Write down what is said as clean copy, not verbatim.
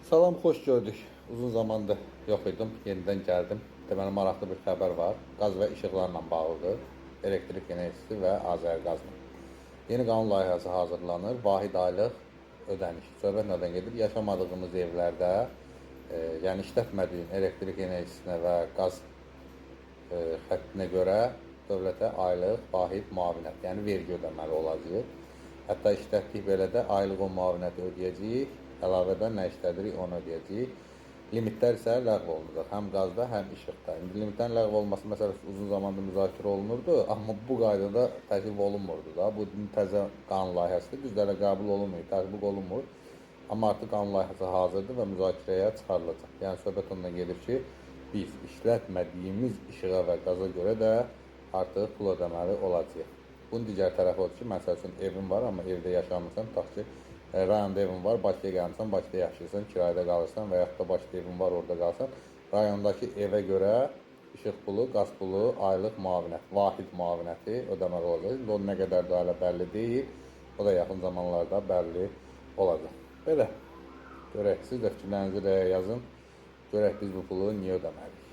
Salam, xoş gördük. Uzun zamandır yox idim, yenidən gəldim. Deməli, maraqlı bir xəbər var. Qaz və işıqlarla bağlıdır. Elektrik enerjisi və Azərqazla. Yeni qanun layihəsi hazırlanır. Vahid aylıq ödəniş. Söhbət nədən gedir? Yaşamadığımız evlərdə, yəni işlətmədiyin elektrik enerjisinə və qaz xəttinə görə dövlətə aylıq vahid müavinət, yəni vergi ödəməli olacağıq. Hətta işlətdik belə də aylıq o müavinəti ödəyəcəyik. Əlavədən nə işlədirik, onu ödəyəcəyik. Limitlər isə ləğv olunacaq. Həm qazda, həm işıqda. İndi limitlərin ləğv olması məsələsi uzun zamandır müzakirə olunurdu, amma bu qaydada təklif olunmurdu da. Bu təzə qanun layihəsidir. Düzdür, hələ qəbul olunmayıb, tətbiq olunmur. Amma artıq qanun layihəsi hazırdır və müzakirəyə çıxarılacaq. Yəni söhbət ondan gedir ki, biz işlətmədiyimiz işığa və qaza görə də artıq pul ödəməli olacağıq. Bunun digər tərəfi odur ki, məsəl üçün evin var, amma evdə yaşamırsan, tutaq ki, rayonda evin var, Bakıya gəlmisən, Bakıda yaşayırsan, kirayədə qalırsan və yaxud da Bakıda evin var, orada qalırsan. Rayondakı evə görə işıq pulu, qaz pulu, aylıq müavinət, vahid müavinəti ödəməli olacaq. İndi o nə qədər də hələ bəlli deyil. O da yaxın zamanlarda bəlli olacaq. Belə. Görək, siz də fikirlərinizi rəyə yazın. Görək biz bu pulu niyə ödəməliyik.